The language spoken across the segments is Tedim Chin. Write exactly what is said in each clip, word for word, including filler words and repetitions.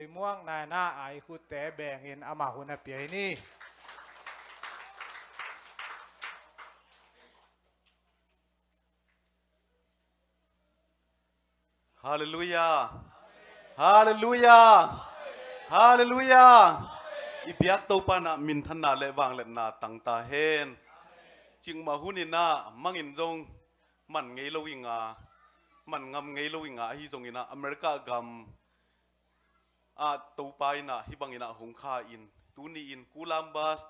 Muang naina a i khutte bengin amah hun a pia hi ni. Halleluiah. Halleluiah. Halleluiah. I biak Topa in ah minthanna le vangliatna tang ta hen. Cikmah hun in ah mangin zong man ngei lo ing a, man ngam ngei lo ing a, ahi zongin ah America gam ah Topa in ah hih bangin ah hong kha in, tuni in Columbus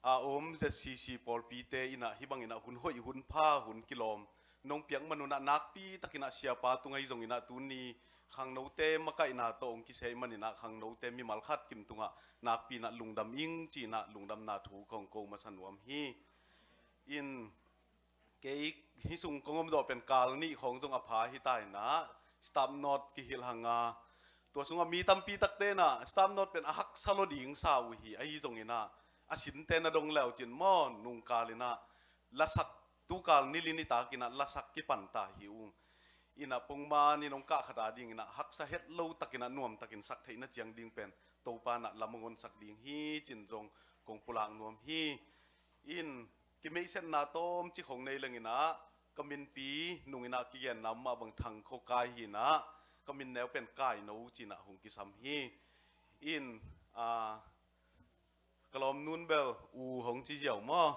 a om Z C C pawlpite in ah hih bangin ah hun hoih, hun pha, hun kilawm nong piak man un ah, nakpi takin ah siapa tungah, ahi zongin ah tuni khangnote makaihna tawh hong kisei manin ah khangnote mimal khat kim tungah nakpi in ah lungdam ing ci-in ah lungdamna thu kong ko masa nuam hi. In kei hih sung kong om zawh pen kal nih khawng zong a pha hi ta in ah, staff note kihilh hang a, tua sungah mi tampi takte in ah staff note pen a haksa lo ding sa uh hi. Ahi zongin ah a sinte na dong le uh cin maw, nungkal in ah lasak, tukal ni li nitak in ah lasak kipan ta hi ung. In ah pongman in hong kah khat a dingin ah haksa het lo takin ah nuam takin sak theihna ciang ding pen Topa in ah lam hong honsak ding hi cin zong kong pulak nuam hi. In kimeihsetna tawmcik hong nei leng in ah, ka minpi nung in ah kigenna mah bang Thang Khaw Kai hi in ah, ka min neu pen Kaino ci-in ah hong kisam hi. In, ah, ka lawmnu'n bel U hong ci ziau maw?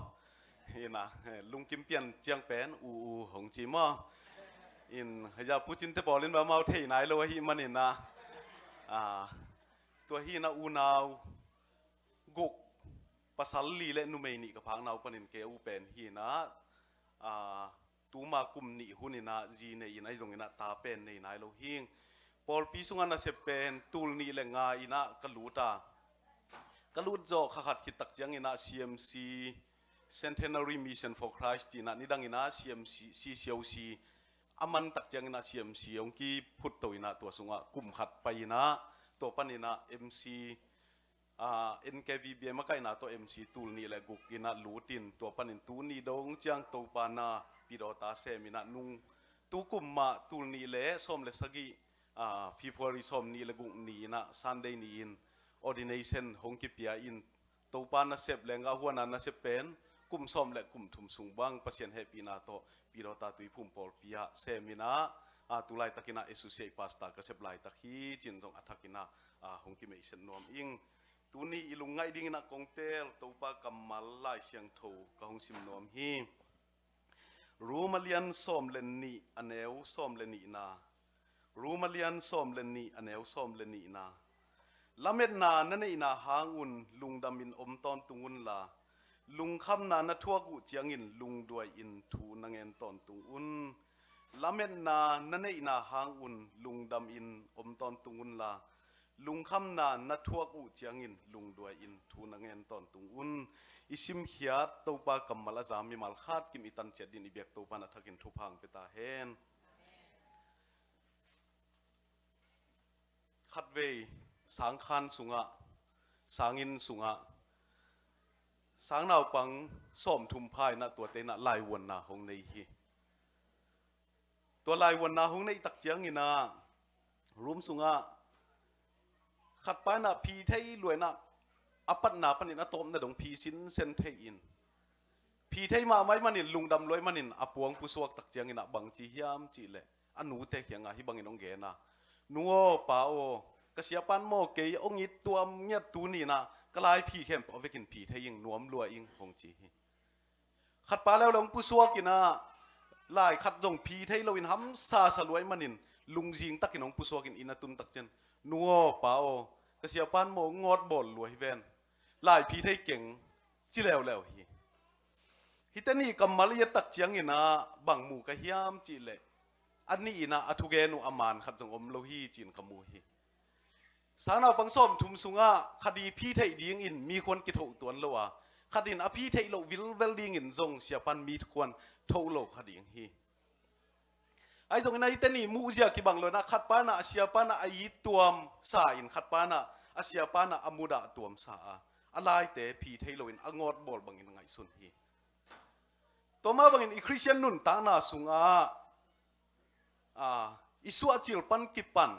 In ah, eh, lungkim pian ciang pen U, U hong ci maw? In, hei za, Pu Cinte pawl in bel amau thei nai lo ahih manin ah, ah, tua hi in ah unau guk, pasal li le numei nih ka phak nau panin kei a u pen hi in ah, ah, tuma kum nih hun in ah zi nei in, ahi zongin ah ta pen nei nai lo hi ing. Pawlpi sungah nasep pen tul nih le nga in ah ka lut a, ka lut zawh kha khat khit tak ciangin ah C M C, Centenary Mission for Christ ci-in ah, nidang in ah C M C, C C O C a man tak ciangin ah C M C hong kiphutto in ah, tua sungah kum khat pai in ah, tua panin ah M C, ah, N K V B M a kaihna tawh M C tul nih le guk in ah lut in, tua panin tuni dong ciang Topa in ah Pi Dawta sem in ah, nung tu kum mah tul nih le sawm le sagih, ah, February sawm nih le guk ni in ah Sunday ni-in ordination hong kipia in, Topa nasep lenggah huan a nasep pen kum sawm le kum thum sung bang Pasian hehpihna tawh Pi Dawta Tuiphum pawlpi ah sem in ah, ah, tu laitakin ah associate pastor ka sep laitak hi cin zong a thakin ah, ah, hong kimeihset nuam ing. Tuni i lungngaih dingin ah kong teel Topa kammal Lai Siangtho ka hong sim nuam hi. Rom a lian sawm le nih, a neu sawm le nihna. Rom a lian sawm le nih, a neu sawm le nihna. Lametna na neihna hang un lungdamin om tawntung unla, lungkhamna na thuak uh ciangin lungduai-in thu na ngen tawntung un. Lametna na neihna hang un lungdamin om tawntung unla, lungkhamna na thuak uh ciangin lungduai-in thu na ngen tawntung un. I simkhiat Topa kammal a za mimal khat kim i tan ciat dingin i biak Topa in a thakin thupha hong pia ta hen. Khatvei sangkhan sungah, sanginn sungah, sangnaupang sawmthum pha in ah tuate in ah laivuanna hong nei hi. Tua laivuanna hong neih tak ciangin ah, room sungah khatpa in ah phi thei lua in ah, a patna panin a tawpna dong phi sinsen thei in, phi thei mahmah ahih manin, lungdam lua ahih manin a puang pusuak tak ciangin ah bang ci hiam cih leh, a nute kiangah hih bangin hong gen a, "Nu aw, pa aw, ka siapa in maw kei hong it tuam ngiat, tuni in ah ka lai phi khempeuh a vekin phi thei ing, nuam lua ing," hong ci hi. Khatpa leuleu hong pusuak in ah, lai khat zong phi thei loin hamsa sa lua ahih manin, lungzing takin hong pusuak in, inn a tun tak ciang, "Nu aw, pa aw, ka siapa in maw ngawt bawl lua hi ven, lai phi thei keng," ci leuleu hi. Hihte nih kammal i et tak ciangin ah bang mu ka hiam cih leh, a nih in ah a thugen uh a man khat zong om lo hi ci-in ka mu hi. Sangnaupang sawmthum sungah khat in phi theih dingin mikhuan kithoh tuan lo a, khat in a phi theih loh vilvel dingin zong siapa in mikhuan thoh lo kha ding hi. Ahi zongin ah hihte nih muhzia kibang lo in ah, khatpa in ah a siapa in ah a it tuam sa in, khatpa in ah a siapa in ah a mudah tuam sa a, a laite phi thei loin a ngawt bawl bangin a ngaihsun hi. Tua mah bangin i Khristian nuntakna sungah, ah, i suahcil pan kipan,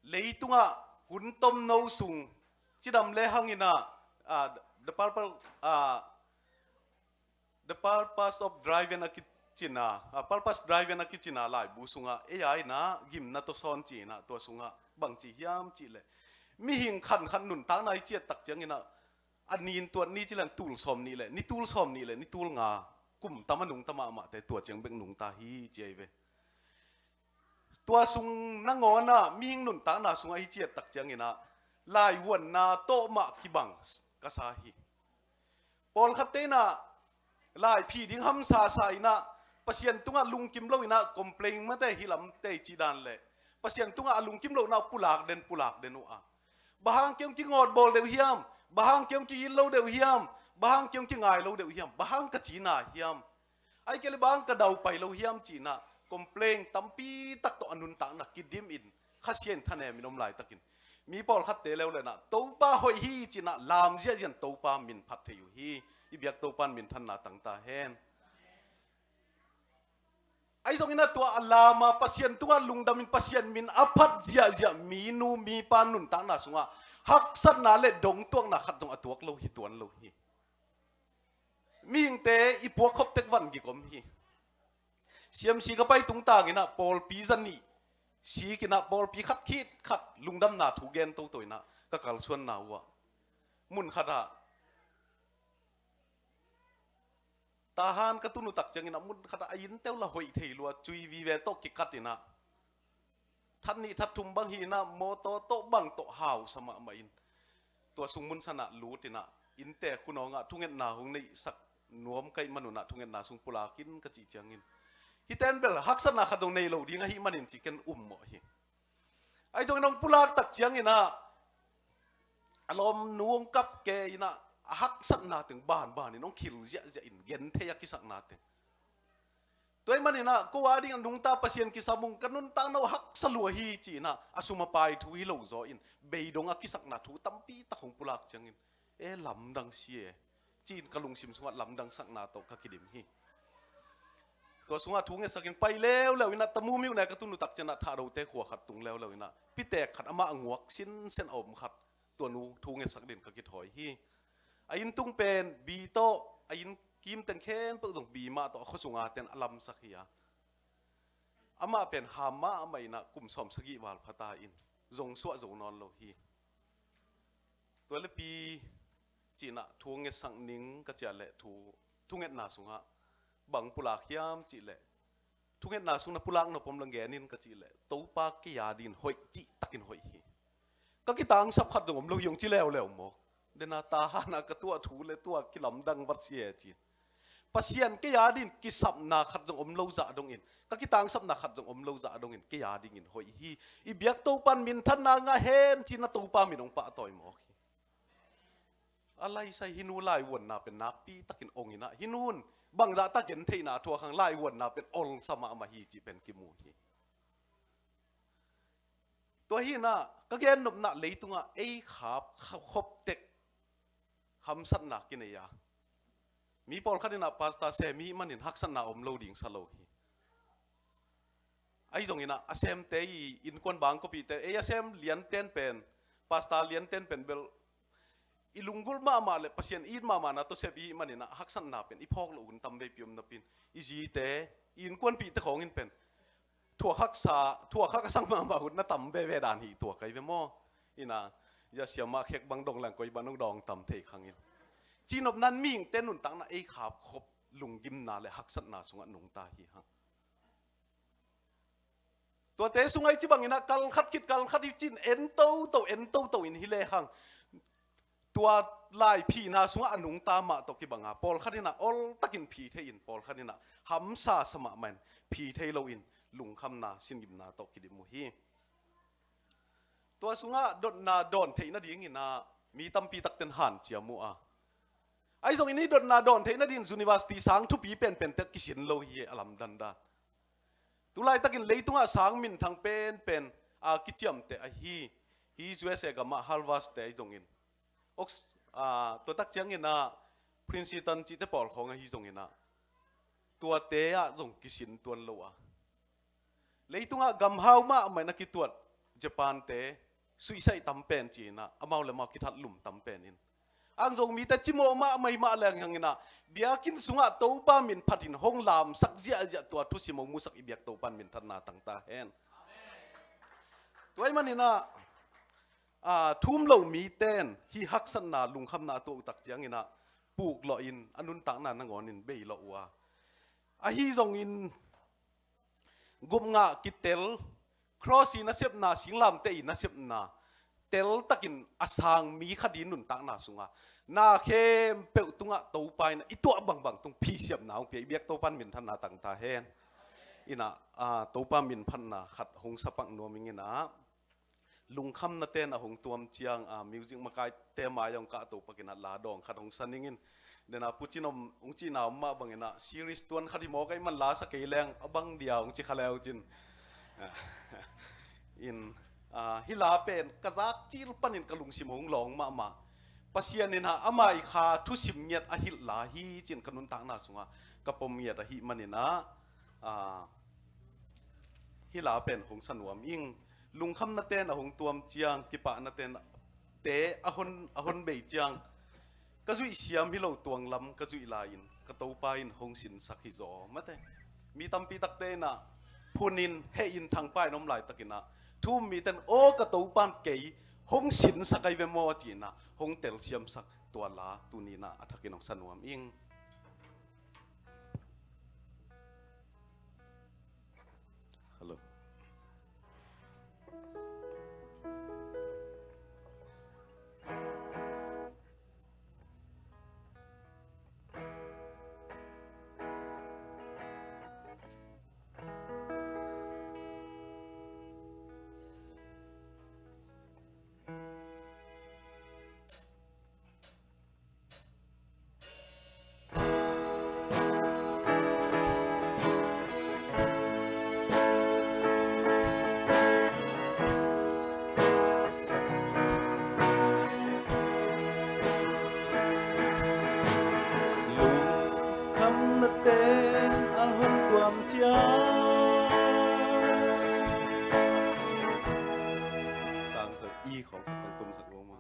leitungah hun tomno sung cidam le hangin ah, ah, the purpose, ah, the purpose of driving a kicina, ah, purpose driving a kicina laibu sungah ei a in ah gimna tawh sawn ci in ah tua sungah bang ci hiam cih leh mihing khankhat nuntakna i ciat tak ciangin ah a nin tuat ni ci leng tul sawm nih le ni tul sawm nih le ni tul nga kum tam a nungta mahmahte tua ciang bek nungta hi ci ahi ve. Tua sung nangawn ah mihing nuntakna sungah i ciat tak ciangin ah laivuanna tawh mah kibang ka sa hi. Pawlkhatte in ah laiphi ding hamsa sa in ah Pasian tungah lungkim lo in ah complain mate hi lamte ci dan le Pasian tungah a lungkim lo in ah pulak den pulak den uh a, bang hang kei hong kingawt bawl deuh hiam, bang hang kei hong ki-it lo deuh hiam, bang hang kei hong kingai lo deuh hiam, bang hang ka cina hiam, ahih kei leh bang hang ka daupai lo hiam ci in ah complain tampi tak tawh a nuntakna kidim in Kha Siangtho in thanem in om laitakin mi pawlkhatte leuleu in ah Topa hoih hi ci in ah lam ziahziah in Topa min phat thei uh hi. I biak Topa in minthanna tang ta hen. Ahi zongin ah tua a lam a Pasian tungah lungdam in Pasian min a phat ziahziah minu mipa nuntakna sungah haksatna le dongtuakna khat zong a tuak lo hi tuan lo hi. Mihingte i puak khop tek van gik om hi. Siamsi ka pai tungtang in ah pawlpi zanih sik in ah pawlpi khat khit khat lungdamna thu gen toto in ah ka kalsuanna uh ah mun khat ah Tahan ka tun uh tak ciangin ah mun khat ah a innte uh la hoih thei lua, cui vive tawh kikat in ah that nih that thum bang hi in ah mawtaw tawh bang tawh hausa mahmah in tua sung mun san ah lut in ah innte khunawng ah thungetna hong neihsak nuam ka hih man un ah thungetna sung pulak in ka cih ciangin hihte in bel haksatna khat zong nei lo ding ahih manin ci ken um mawh hi. Ahi zongin hong pulak tak ciangin ah a lawmnu hong kap kei in ah a haksatna teng banban in hong khil ziahziah in genthei a kisakna teng. Tua ahih manin ah ko a ding a nungta Pasian kisam ung, ka nuntakna uh haksa lua hi ci in ah a sum a pai thu hi lo zaw in beidong a kisakna thu tampi tak hong pulak ciangin e lamdang si e ci in ka lungsim sungah lamdang sakna tawh ka kidim hi. Tua sungah thu ngetsak in pai leuleu in ah Tamu miuh ne ka tun uh tak ciangin ah Thahdote khua khat tung leuleu in ah pitek khat amah a nguak sinsen a om khat tua nu thu ngetsak dingin ka kithawi hi. A inn tung pen bi tawh a inn kim teng khempeuh zong bi mah tawh a khua sunga ten a lamsak hi a, amah pen ham mahmah in ah kum sawm sagih val pha ta in zong suah zo nawn lo hi. Tua le pi ci in ah thu ngetsak ning ka ciah leh thu thungetna sungah bang pulak hiam cih leh thungetna sung na pulak nop om leng gen in ka cih leh Topa kei a dingin hoih cih takin hoih hi. Ka kitangsap khat zong om lo hi hong ci leuleu maw? Dena tahan ah ka tuah thu le tua kilamdang vat si e ci in Pasian kei a dingin kisapna khat zong om lo zah dongin ka kitangsapna khat zong om lo zah dongin kei a dingin hoih hi. I biak Topa in minthanna ngah hen ci in ah Topa min hong pahtawi mawk hi. A laisai hi nu laivuanna pen nakpi takin ong in ah hi nu in bangzah tak gentheihna thuak hang laivuanna pen olsa mahmah hi cih pen kimu hi. Tua hi in ah ka gennopna leitungah ei khap khop tek hamsatna kinei a, mi pawlkhat in ah pastor sem i hih manin haksatna om lo ding sa lo hi. Ahi zongin ah a semte i innkuan bang kopihte ei a sem lianten pen pastor lianten pen bel i lunggulh mahmah le Pasian it mahmahna tawh sep i hih manin ah haksatna pen i phawk loh hun tam veipi om napi in i zite i innkuanpihte khawng in pen thuak haksa thuak hak a sak mahmah hun na tam veve dan hi tua kai ve maw? In ah zia siamah khek bang dong leng koi bang dong dawng tam thei khang in cinopna in mihingte nuntakna ei khap khop lunggimna le haksatna sungah nungta hi hang. Tuate sungah i ci bangin ah kal khat khit kal khat hi ci in en toto en toto in hi lehang tua laiphihna sungah a nungta mah tawh kibang a pawlkhat in ah oltakin phi thei in pawlkhat in ah hamsa sa mahmah in phi thei loin lungkhamna singimna tawh kidim uh hi. Tua sungah dotna dawn theih nadingin ah mi tampi takten hanciam uh a, ahi zongin hih dotna dawn theih nadingin university sang thupi penpen tek kisin lo hi a lamdan dan. Tulaitakin leitungah sang minthang penpen a kiciamteh ahi hi U S A gamah Harvard te ahi zongin Ox-, a, tua tak ciangin ah Princeton cihte pawlkhawng ahi zongin ah tuate ah zong kisin tuan lo a, leitungah gamhau mahmah in a kituat Japan te, suihsaih tam pen ci-in ah, amau le amau kithat lum tam pen in. Ang Zomite cimawh mahmah hi mah leng hang in ah, biakinn sungah Topa min phatin hong lamsak ziahziah tua thusim hong musak i biak Topa in minthanna tang ta hen. Tua ahih manin ah, a, thu um lo mite in hih haksatna, lungkhamna a tuah uh tak ciangin ah, puklawh in, a nuntakna nangawn in beilawh uh a, ahi zongin gupngah kitel, cross i nasepna, singlamteh i nasepna teltakin a sang mi khat i nuntakna sungah na khempeuh tungah Topa in i tuah bangbang tung phisiamna hong pia i biak Topa in minthanna tang ta hen. In ah, a, Topa minphatna khat hong sapak nuam ing in ah, lungkhamna ten a hong tuam ciang, a, music makaite mai ah hong kahto pakin ah la dawng khat hong sa ning in. Den a Pu Cin om hong cihna om mah bangin ah, series tuan khat hi mawk ahih man la sa kei leng a bang dia hong ci kha leu cin. In, a, hih la pen ka zak cil panin ka lungsim hong lawng mahmah. Pasian in ah ama i kha thusim ngiat a hilh la hi cin ka nuntakna sungah ka pom ngiat ahih manin ah, a, hih la pen hong sa nuam ing. Lungkhamna ten a hong tuam ciang, kipahna ten te a hon, a hon bei ciang, ka zuih siam hi lo tuang lam ka zuih lai-in ka Topa in hong sinsak hi zaw. Mate, mi tampi takte in ah phun in, heh in, thangpai in om laitakin ah, thu um mite in, aw, ka Topa in kei hong sinsak ahi ve maw ci-in ah hong telsiamsak tua la tuni in ah a thakin hong sa nuam ing. Hello. Lungkhamna ten a hon tuam ciang. Sang sa i khawng tong tum sak lo ma.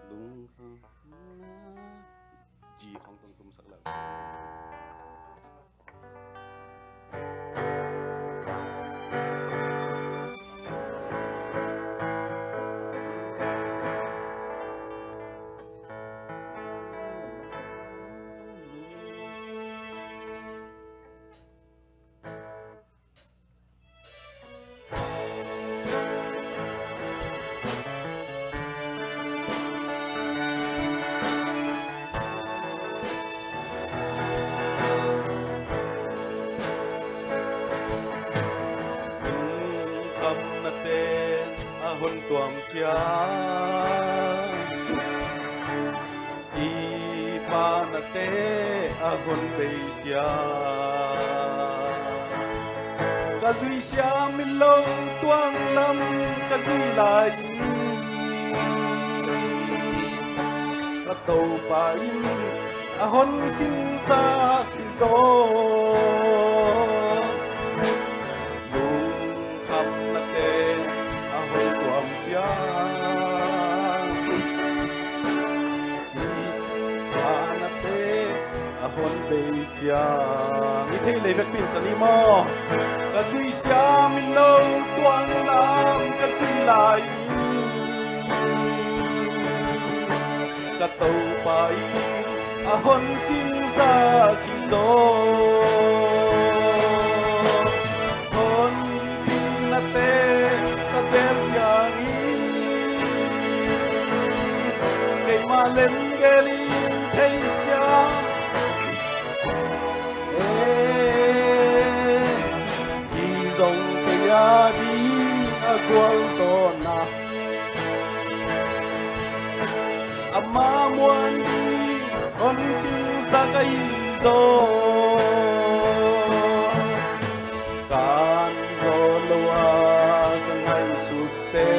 Lungkham G khawng tong tum sak leh. Lungkhamna ten a hon tuam ciang, kipahna te a hon bei ciang, ka zuih siam hi lo tuang lam ka zuih lai-in, ka Topa in a hon sinsak hi zaw. Lungkhamna te a hon tuam ciang, kipahna te a hon bei ciang. I thei lei vekpi in sa ni maw? Ka zuih siam hi lo tuang lam ka zuih lai-in, ka Topa in a hon sinsak hi zaw. Honpina te ka tel ciangin, keimah lemgel in theisiam. Eh, hi zong kei a ding a gualzawhna, ama muan ding hon sinsak ahi zaw. Kan zaw lo a ka ngaihsut te,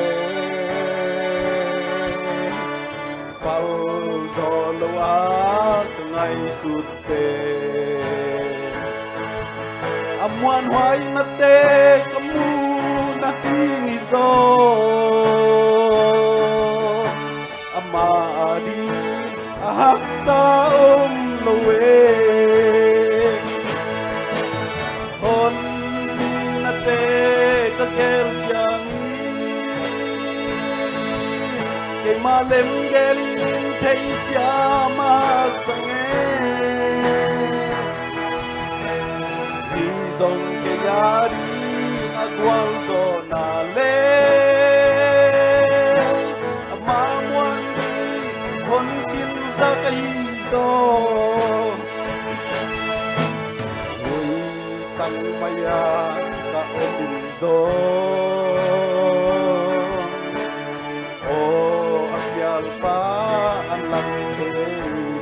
pal zaw lo a ka ngaihsut te, a Muanhuai nate ka muh nading hi zaw, amah ading a haksa om lo e. Hon nate ka gel ciang hi, keima lemgel in theihsiam a haksa nge. Hi zong kei ading a gualzawhna le ama muan ding hon sinsak ahi zaw. Ui tang mai-a ka om in zaw, aw a pialpa an lam thei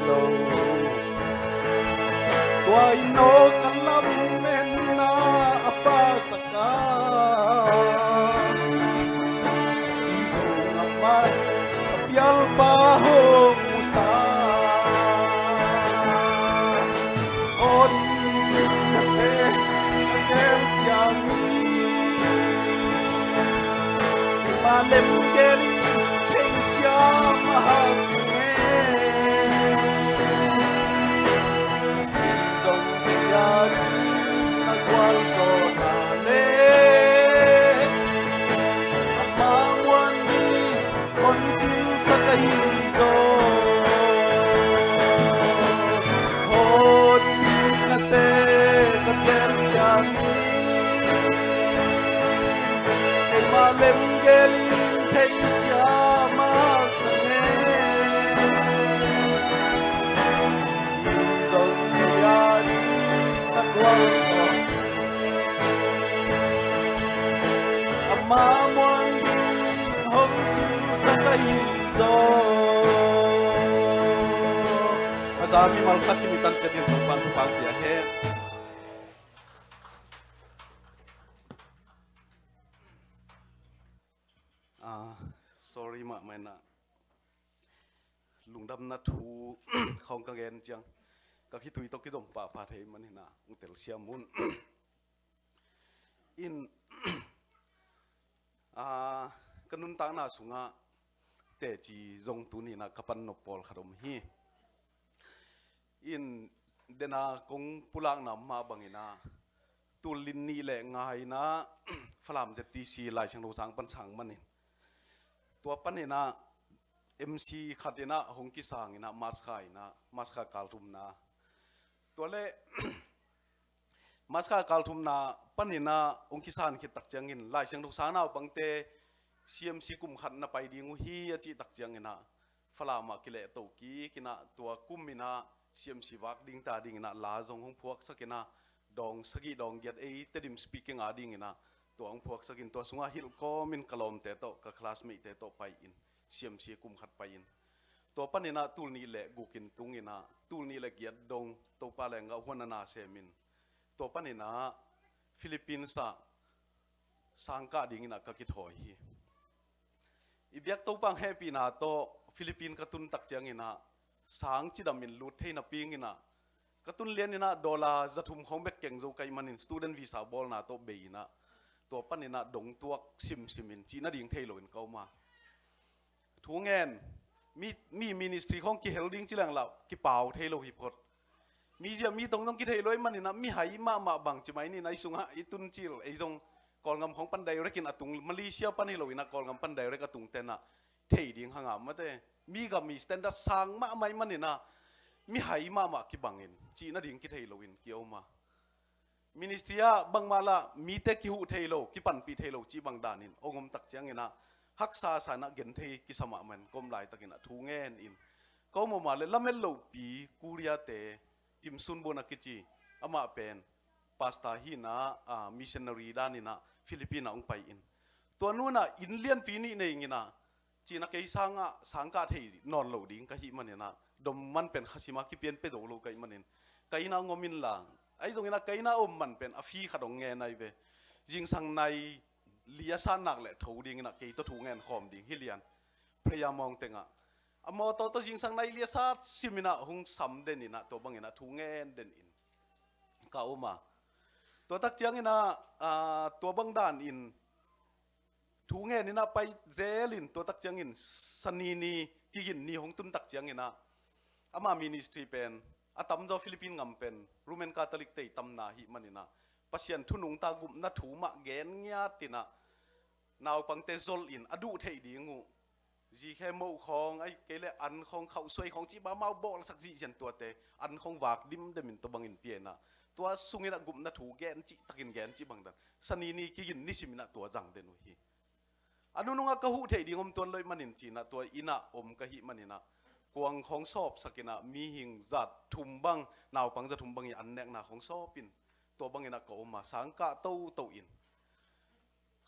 lo. Tua in aw ka lamenna a pasak a, hi zong amah a pialpa hong musa. Hon nate ka gel ciang hi, keima lemgel in theihsiam a haksa nge. Hi zong kei ading a gualzawhna le ama muan ding hon sinsak ahi zaw. Hon nate ka gel ciang hi, keima lemgel in theihsiam a haksa nge. Hi zong kei ading a gualzawh, ama muan ding hong sinsak ahi zaw. A za mimal khat in i tan ciat in Topa'n thupha pia hen. Ah, sorry mahmah in ah, lungdamna thu khawng ka gen ciang ka khitui tawh kizom pahpah thei manin ah hong telsiam un. In, ah, ka nuntakna sungah teci zong tuni in ah ka pan nop pawlkhat om hi. In, den a kong pulakna mah bangin ah, tul nih le nga in ah Falam Z T C Lai Siangtho sang pan sang manin, tua panin ah M C khat in ah hong kisang in ah, March kha in ah, March kha kal thumna. Tua leh March kha kal thumna panin ah hong kisan khit tak ciangin, Lai Siangtho sang naupangte C M C kum khat na pai ding uh hi a cih tak ciangin ah, Falam ah kilehto kik in ah, tua kum in ah C M C vak ding ta dingin ah la zong hong phuaksak in ah, dawng sagih dawng giat ei Tedim speaking a dingin ah tua hong phuaksak in, tua sungah hilh kawmin ka lawmte tawh, ka classmate-te tawh pai in, C M C kum khat pai in, tua panin ah tul nih le guk in tung in ah, tul nih le giat dong Topa leenggah huan a na sem in, tua panin ah Philippines ah sang kah dingin ah ka kithawi hi. I biak Topa hong hehpihna tawh Philippines ka tun tak ciangin ah sang cidam in lut thei napi-in ah, ka tun lian in ah dollar za thum khawng bek keng zo ka hih manin student visa bawlna tawh bei in ah, tua panin ah dong tuak simsim in, cih nading thei loin ka om a. Thu ngen, mi, mi ministry khawng kihel ding ci leng lah kipau thei lo hi phot. Mizia mi tong dong kithei lo ahih manin ah, mihai mahmah bang ci mai ni in ah, ei sungah i tun cil, ei zong Kawlgam khawng pan direct in a tung, Malaysia pan hi lo in ah Kawlgam pan direct a tungte in ah thei ding hang a, mate. Mi gam i standard sang mahmah ahih manin ah, mihai mahmah kibang in, cih nading kithei loin ki-om a. Ministry ah bangmah lah mite kihuh thei lo, kipanpih thei lo cih bang danin hong om tak ciangin ah, haksa sa in ah genthei kisa mahmah in, ka om laitakin ah thu ngen in. Ka om om a leh lamet lohpi Korea-te, Kim Sun Bun a kici, amah pen pastor hi in ah, ah, missionary danin ah Philippines ah hong pai in. Tua nu in ah inn lianpi nih nei ing in ah, ci in ah kei sangah sang kah thei nawn lo ding ka hih manin ah, dom man pen Kha Sing ah kipian pia zo lo ka hih manin, ka inn ah hong om inla, ahi zongin ah ka inn ah om man pen a fee khat hong ngen ahi ve. Zingsang nai li a sat nak leh tho dingin ah kei tawh thu ngen khawm ding hi lian, prayer mawng tengah. A mawtaw tawh zingsang nai li a sat sim in ah hong sam den in ah, tua bangin ah thu ngen den in ka om a. Tua tak ciangin ah, aa, tua bang dan in thu ngen in ah pai zel in, tua tak ciangin Sani ni, Kigin ni hong tun tak ciangin ah, ama ministry pen a tamzaw Philippine gam pen Roman Catholic te tamna ahih manin ah, Pasian thu nungta gupna thu mah gen ngiat in ah, naupangte zol in a duh theih ding uh, zikhe moh khawng, ahih kei leh an khawng, khauhsuai khawng cih bang amau bawlsak zihzian, tuate an khawng vak dimdem in tua bangin pia in ah, tua sungin ah gupna thu gen cih takin gen cih bang dan Sani ni, Kigin ni sim in ah tua zang den uh hi. A nunung ah ka huh theih ding om tuan lo ahih manin ci in ah, tua inn ah om ka hih manin ah, kuang khawng sawpsak in ah, mihing za thum bang, naupang za thum bang in an nekna khawng sawp in, tua bangin ah ka om a, sang kah toto in.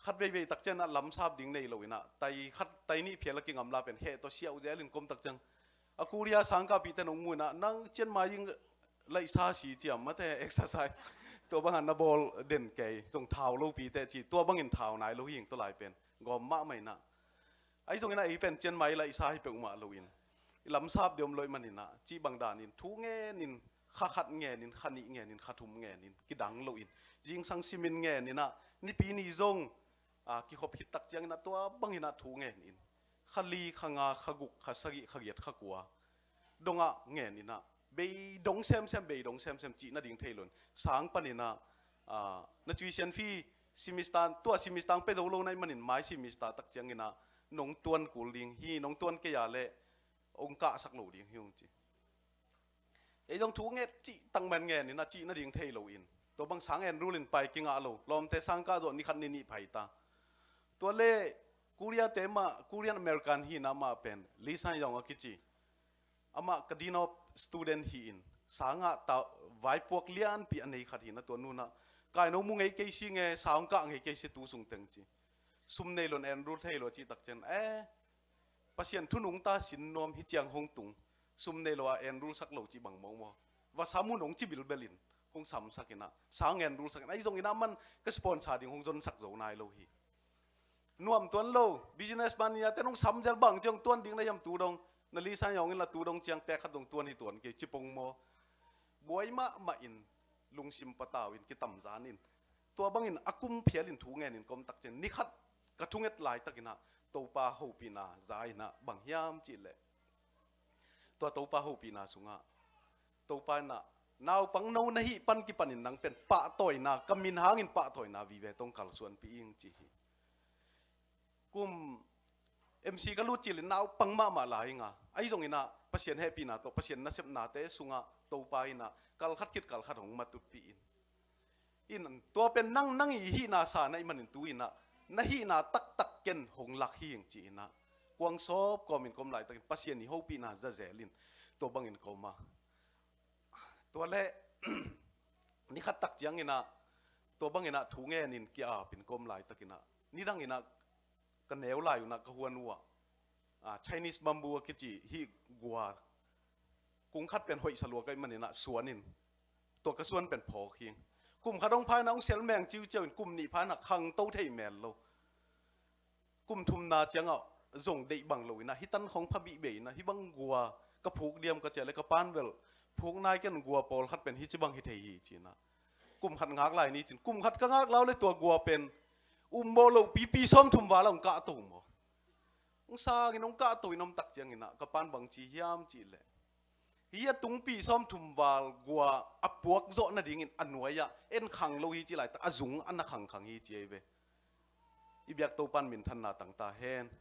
Khat veivei tak ciangin ah lamsap ding nei lo in ah, tai khat tai nih phial a kingamla pen heh tawh siau zel in ka om tak ciang, a Korea sangkahpihte nong mu in ah, nang Chiang Mai ing laihsa si ciam mate, exercise tua bangah na bawl den kei, zong thau lopi teh ci, tua bangin thau nai lo hi ing, tua lai pen gawm mahmah in ah. Ahi zongin ah ei pen Chiang Mai laihsa hi peuhmah lo in, i lamsap deuh om lo ahih manin ah, cih bang dan in thu ngen in, kha khat ngen in, kha nih ngen in, kha thum ngen in, kidang lo in, zingsang simin ngen in ah, Nipi ni zong, aa, kikhop khit tak ciangin ah tua bangin ah thu ngen in, kha li, kha nga, kha guk, kha sagih, kha giat, kha kua dongah ngen in ah, beidong semsem, beidong semsem cih nading thei lo in, sang panin ah, aa, na tuition fee semester, tua semester pia zo lo na hih manin mai semester tak ciangin ah nong tuan kul ding hi, nong tuan kei a leh hong kahsak lo ding hi hong ci. Ei zong thu nget cih tangman ngen in ah, cih nading thei lo in, tua bang sang enrul in pai kingah lo, lawmte sangkah zawh ni khat ni nih pai ta. Tua leh Korea te mah, Korean American hi in ah, amah pen Lee Sang Yong a kici, amah ka dean of student hi in, sangah ta vaipuak lianpi a nei khat hi in ah, tua nu in ah, kai no mu ngei kei si nge, sang kah ngei kei si tu sung teng ci. Sum nei lo in enrul thei lo cih tak ciang, eh, Pasian thu nungta sin nuam hi ciang hong tung, sum nei lo a enrul sak lo cih bang mawkmawk. Va sam un hong ci bilbel in, hong samsak in ah, sang enrul sak in ah, ahi zongin ah aman ka sponsor ding hong zonsak zo nai lo hi. Nuam tuan lo, business man ni a te nong sam zel, bang ciang tuan ding na hiam tu dong, na Lee Sang Yong in la tu dong ciang pek khat dong tuan hi tuan kei ci pong maw. Buai mahmah in, lungsim patau in, kitamzan in, tua bangin a kum phial in thu ngen in ka om tak ciang, ni khat ka thunget laitakin ah Topa hopihna za in ah, bang hiam cih leh, tua Topa hopihna sungah Topa in ah, naupang no na hih pan kipanin nang pen pahtawina, ka min hangin pahtawina vive tawh kalsuanpih ing ci hi. Kum M C ka lut cil in naupang mahmah lai ing a, ahi zongin ah Pasian hehpihna tawh, Pasian nasepnate sungah Topa in ah kal khat khit kal khat hong matutpih in. In tua pen nang, nang i hihna sa na hih manin tu in ah, na hihna taktak ken hong lak hi ing ci in ah, kuang sawp kawmin ka om laitakin Pasian i hopihna za zel in, tua bangin ka om a. Tua leh ni khat tak ciangin ah, tua bangin ah thu ngen in ki-ap in ka om laitakin ah, nidangin ah ka neu lai un ah ka huan uh ah, ah, Chinese bamboo a kici hih gua, kung khat pen hoihsa lua ka hih manin ah suan in, tua ka suan pen phawk hi. Kum khat hong pha in ah hong sel meng ciuciau in, kum nih pha in ah khangto thei mel lo. Kum thumna ciangah zong deih bang lo in ah, hih tan khawng pha bihbeh in ah, hih bang gua ka phuk diam ka ci a leh, ka pa'n bel, phuk nai ken, gua pawlkhat pen hih ci bang hi thei hi ci in ah. Kum khat ngak lai ni ci in, kum khat ka ngak lai leh tua gua pen um bawl lo, pi, pi sawmthum val a hong kahto maw. Hong sang in hong kahto in om tak ciangin ah, ka pa'n bang ci hiam cih leh, hih a tung pi sawmthum val gua a puak zawh nadingin a nuai ah en khang lo hi ci laitak, a zung ah na khangkhang hi ci ei ve. I biak Topa'n minthanna tang ta hen.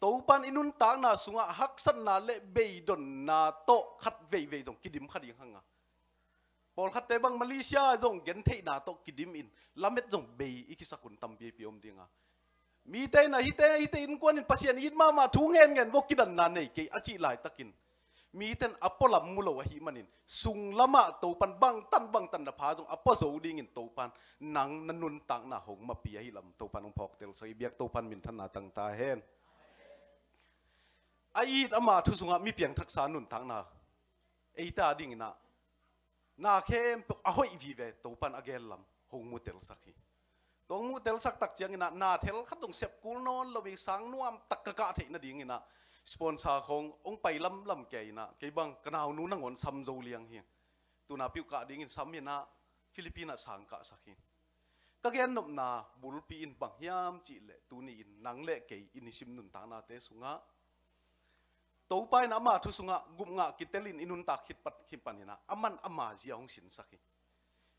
Topa'n i nuntakna sungah haksatna leh beidonna tawh khat veivei zong kidim kha ding hang a. Pawlkhatte bang Malaysia zong gentheihna tawh kidim in, lamet zong bei i kisak hun tampi pi om ding a. Mite in ah, hihte, hihte innkuan in Pasian it mahmah, thu ngenngen vo, kidanna nei kei a cih laitakin, mite in a pualam mu lo ahih manin, sunglamah Topa'n bangtan bangtan na pha zong a pua zo dingin Topa'n nang na nuntakna hong mapia hi lam Topa'n hong phawktel sak hi. Biak Topa'n minthanna tang ta hen. A it ama thu sungah mi piangthaksa nuntakna eite a dingin ah, na khempeuh a hoih vive Topa'n a gel lam hong mutelsak hi. Tua hong mutelsak tak ciangin ah, na thel khat zong sep kul nawn lo hi, sang nuam tak ka kah theih nadingin ah, sponsor khawng hong pai lamlam kei in ah, kei bang ka naunu nangawn sam zo liang hi. Tuna piuh kah dingin sam in ah, Philippine ah sang kahsak hi. Ka gennopna bulpi in bang hiam cih leh tuni in nang le kei i nisim nuntaknate sungah Topa in ama thu sungah gupngah kitelin i nuntak khit pan, khit paninah aman ama zia hong sinsak hi.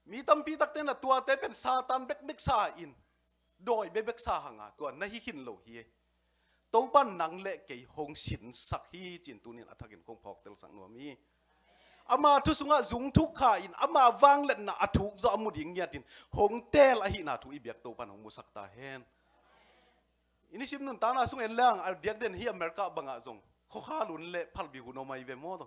Mi tampi takte na tuate pen Satan bekbek sa in dawi bekbek sa hanga tua na hi khin lo hi. Topan nang le kei hong sinsak hi cin tunin a thakin kong phawktelsak nuam hi. Ama thu sungah zung thuk kha in ama vangliatna a thuk zawh a mu ding ngiatin hong teel ahihna thu i biak Topan hong musak ta hen. I nisim nuntakna sung en leng a diakden hi America bangah zong khuakhal hun le phalbi hun om ahi ve maw?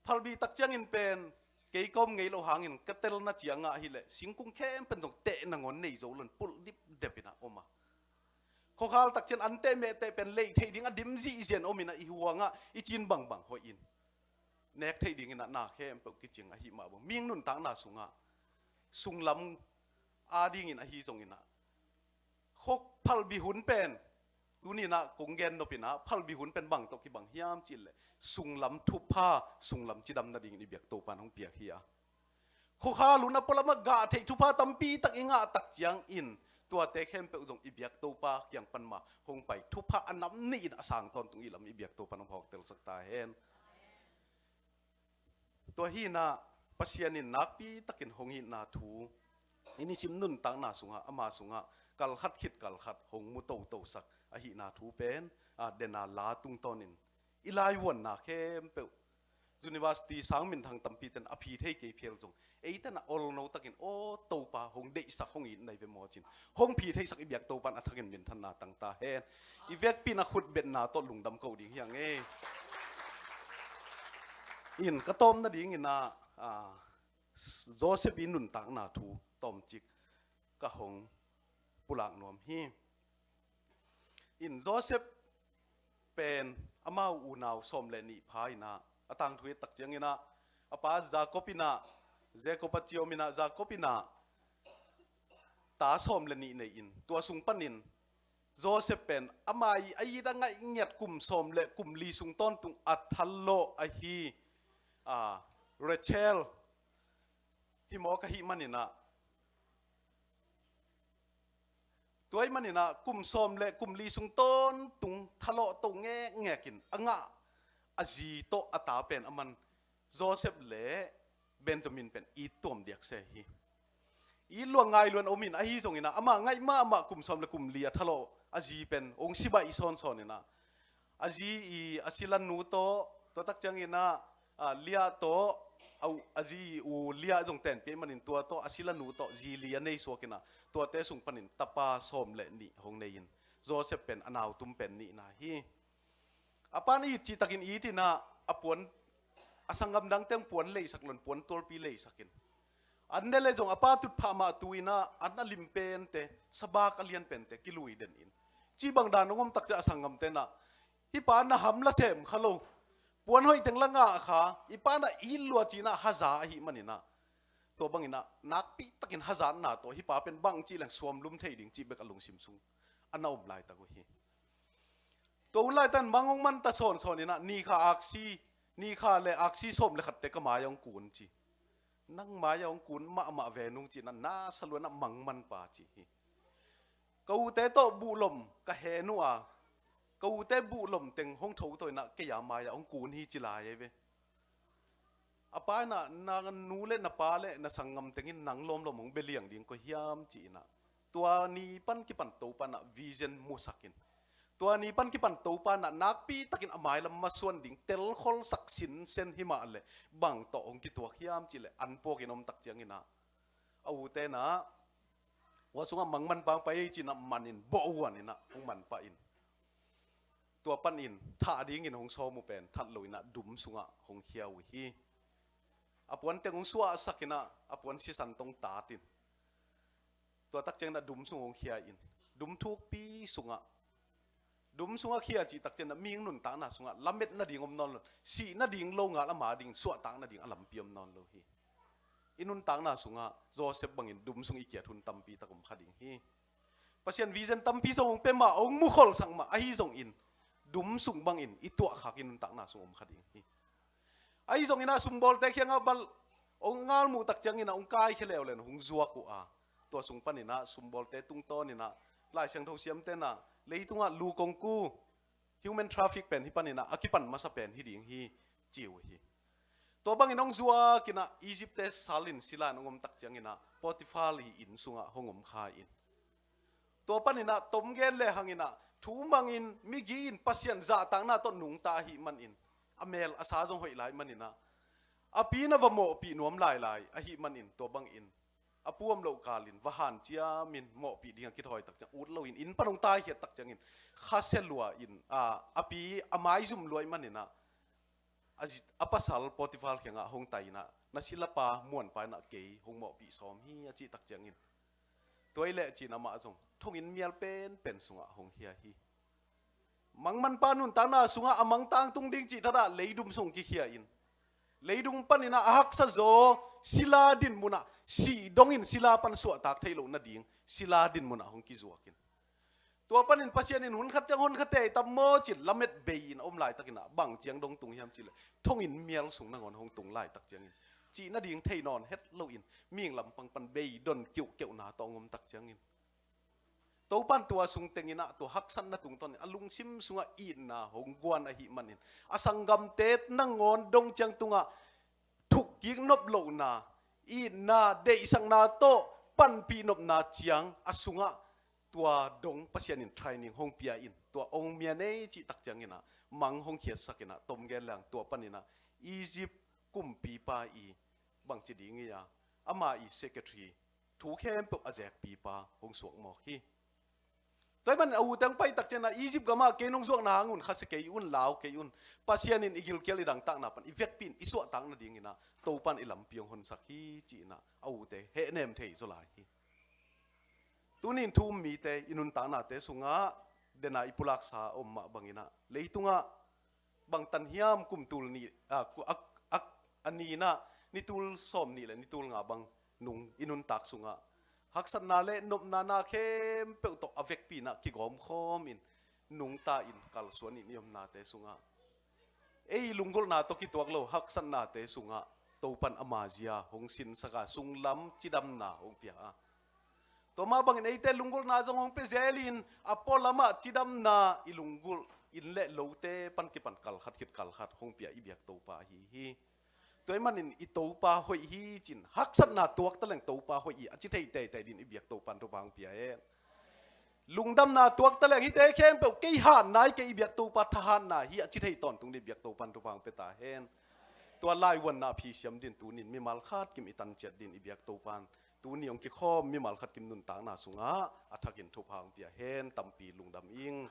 Phalbi tak ciangin pen kei ka om ngei lo hangin ka telna ciangah hileh singkung khempeuh zong teh nangawn nei zo lo in pulh dipdep inah om a. Khuakhal tak ciang an teh mehteh pen leih theih ding a dim zihzian om inah i huangah i cin bangbang hoih in nek theih ding inah na khempeuh kicing ahi mah bang mihing nuntakna sungah sunglam adingin ahi zong inah khok phalbi hun pen tuninah kong gennop inah phalbi hun pen bang tawh kibang hiam cih leh sunglam thupha, sunglam cidam nadingin i biak Topan hong piak hi a. Khuakhal hun a pualamah gah theih thupha tampi tak i ngah tak ciangin tuate khempeuh zong i biak Topa kiang pan mah hong pai thupha a nam nih in a sang tawntung i lam i biak Topan hong phawktelsak ta hen. Tua hinah Pasian in nakpi takin hong itna thu i nisim nuntakna sungah ama sungah kalkhat khit kalkhat hong mu totosak ahihna thu pen a dena la tungtawnin i laivuanna khempeuh university sang minthang tampi ten a phi thei kei phial zong eite na olno takin aw Topa hong deihsak hong it nai ve maw cin hong phi theisak i biak Topan a thakin minthanna tang ta hen. I vekpi na khutbetna tawh lungdam ko ding hiang e. In ka tawm nadingin ah, ah, Joseph i nuntakna thu tawmcik ka hong pulak nuam hi. In Joseph pen amau unau sawm le nih pha inah a tangthu i tak cianginah a pa Jacob inah Jacob a ciom inah Jacob inah ta sawm le nih nei in tua sung panin Joseph pen ama i a it a ngaih ngiat kum sawm le kum li sung tawntung a thalawh ahi, a, Rachel hi mawk ahih maninah tua ahih maninah kum sawm le kum li sung tawntung thalawh to ngekngekin a ngah a zi tawh a ta pen a man Joseph le Benjamin pen it tuam diak se hi. It luang ngai luan om in ahi zongin ah ama ngaih mahmah kum sawm le kum li a thalawh a zi pen ong sibaih sawnsawn in ah a zi i a silanu tawh tua tak ciangin ah, a, Leah tawh a, a zi i u Leah zong tenpih ahih manin tua tawh a silanu tawh zi li a nei suak in ah tuate sung panin tapa sawm le nih hong nei in Joseph pen a nautum pen nihna hi. A pan it cihtakin it in ah a puan a sanggam dangte hong puan leisak lo in puan tualpi leisak in an ne le zong a pa tutphah mah tu in ah an a lim pente sabak a lian pente kilui den in cih bang dan hong om tak ciah a sanggamte in ah hih pa na ham la sem kha lo puan hoih teng la ngah kha i pa na it lua ci in ah haza ahih manin ah tua bangin ah nakpi takin hazatna tawh hih pa pen bang cih leng suam lum thei ding cih bek a lungsim sung a na om laitak uh hi. Tua hun laitak in mang hong manta sawnsawn in ah ni kha aksi ni kha le aksi sawm le khatte ka mai-ah hong kun ci. Nang mai-ah hong kun mahmah ve nung ci in ah na sa luan ah mang manpa ci hi. Ka ute tawh buhlom ka hen uh a ka ute buhlom teng hong tho tawh in ah kei a mai-ah hong kun hi ci lai ei ve. A pa in ah na nu le na pa le na sanggam tengin nang lawmlawm hong bia liang ding koi hiam ci in ah tua ni pan kipan Topa in ah vision musak in tua ni pan kipan Topa in ah nakpi takin a mailam masuan ding telkholsak sinsen hi mah leh bang tawh hong kituak hiam cih leh an puakin om tak ciangin ah a ute in ah hua sungah mang manpa hong pai ei ci in ah man in bawh huan in ah hong manpah in tua panin thah dingin hong sawm uh pen that lo in ah dum sungah hong khia uh hi. A puan teng hong suahsak in ah a puan sisan tawh hong tat in tua tak ciangin ah dum sung hong khia in dum thukpi sungah dum sungah khia cih tak ciangin ah mihing nuntakna sungah lamet nading om nawn lo sih nading lo ngal ama dingin suahtak nading a lampi om nawn lo hi. I nuntakna sungah Joseph bangin dum sung i kiat hun tampi tak om kha ding hi. Pasian vision tampi zong hong pia mah hong mukholsak mah ahi zongin dum sung bangin i tuahkhak i nuntakna sung om kha ding hi. Ahi zongin ah sungbawlte kiangah bal Hong ngalmuh tak ciangin ah hong kaikhia leuleu in hong zuak uh a, tua sung panin ah sumbawlte tungtawn in ah Lai Siangtho siamte in ah leitungah lukongku, human traffic pen hih panin ah a kipan masa pen hi ding hi ci uh hi. Tua bangin hong zuak in ah Egypt-te sal in sila in hong om tak ciangin ah Potiphar i inn sungah hong om kha in. Tua panin ah tom gen le hangin ah thu mangin migi in Pasian zahtakna tawh nungta ahih manin a mel a sa zong hoih lai manin ah a pi na va mawhpih nuam lailai ahih manin tua bangin a pu om loh kalin va hanciamin mawhpih ding a kithawi tak ciang ut loin inn pan hong taikhiat tak ciangin khasia lua in, a, a pi a maizum lua ahih manin ah a zi-, a pasal Potiphar kiangah hong tai in ah na silapa muanpa in ah kei hong mawhpih sawm hi a cih tak ciangin tua i leh cin amah zong thonginn mial penpen sungah hong khia hi. Mangmanpa nuntakna sungah a mangtang tung ding cih thadah leidum sung kikhia in leidung panin ah a haksa zaw sila din munah sih dongin sila pan suahtak theih loh nading sila din munah hong kizuak in. Tua panin Pasian in hun khat ciang hon kha tei tam maw cin lamet bei in a om laitakin ah bang ciang dong tung hiam cih leh thonginn mial sung nangawn hong tung laitak ciangin cih nading thei nawn het loin mihing lampang pan beidon kiuhkeuhna tawh hong om tak ciangin Topan tua sung tengin ah tua haksatna tungtawn in a lungsim sungah itna hong guan ahih manin a sanggamte nangawn dong ciang tungah thukkik nop lohna, itna, deihsakna tawh panpih nopna ciang a sungah tua dong Pasian in training hong pia in tua ong mia nei cih tak ciangin ah mang hong khiatsak in ah tom gen leng tua panin ah Egypt kumpipa i bangci ding i a ama i secretary thu khempeuh a zekpipa hong suak mawk hi. Tua ahih manin a ute hong pai tak ciangin ah Egypt gamah kei nong zuakna hang un khasia kei un, lau kei un. Pasian in i gilkial i dangtakna pan i vekpi in i suahtak nadingin ah Topan i lampi hong honsak hi ci-in ah a ute hehnem thei zaw lai hi. Tunin thu um mite i nuntaknate sungah dena i pulaksa a om mah bangin ah leitungah bangtan hiam kum tul nih, a, ku-, a, a, a ni in ah ni tul sawm nih le ni tul nga bang nung i nuntak sungah haksatna le nopna na khempeuh tawh a vekpi in ah kigawmkhawm in nungta in kalsuan in i omnate sungah ei lunggulhna tawh kituak lo haksatnate sungah Topan ama zia hong sinsak a sunglam cidamna hong pia a, tua mah bangin eite lunggulhna zong hong pia zel in a pualamah cidamna i lunggulh inn le lote pan kipan kalkhat khit kalkhat hong pia i biak Topa ahi hi. Tua ahih manin i Topa hoih hi cin haksatna tuak taleng Topa hoih hi a ci thei teitei din i biak Topan thupha hong pia hen. Lungdamna tuak taleng hihte khempeuh kei hatna hi kei, i biak Topa thahatna hi a ci thei tawntung din i biak Topan thupha hong pia ta hen. Tua laivuanna a phisiam din tunin mimal khat kim i tanciat din i biak Topan tuni hong kikhawm mimal khat kim nuntakna sungah a thakin thupha hong pia hen. Tampi lungdam ing.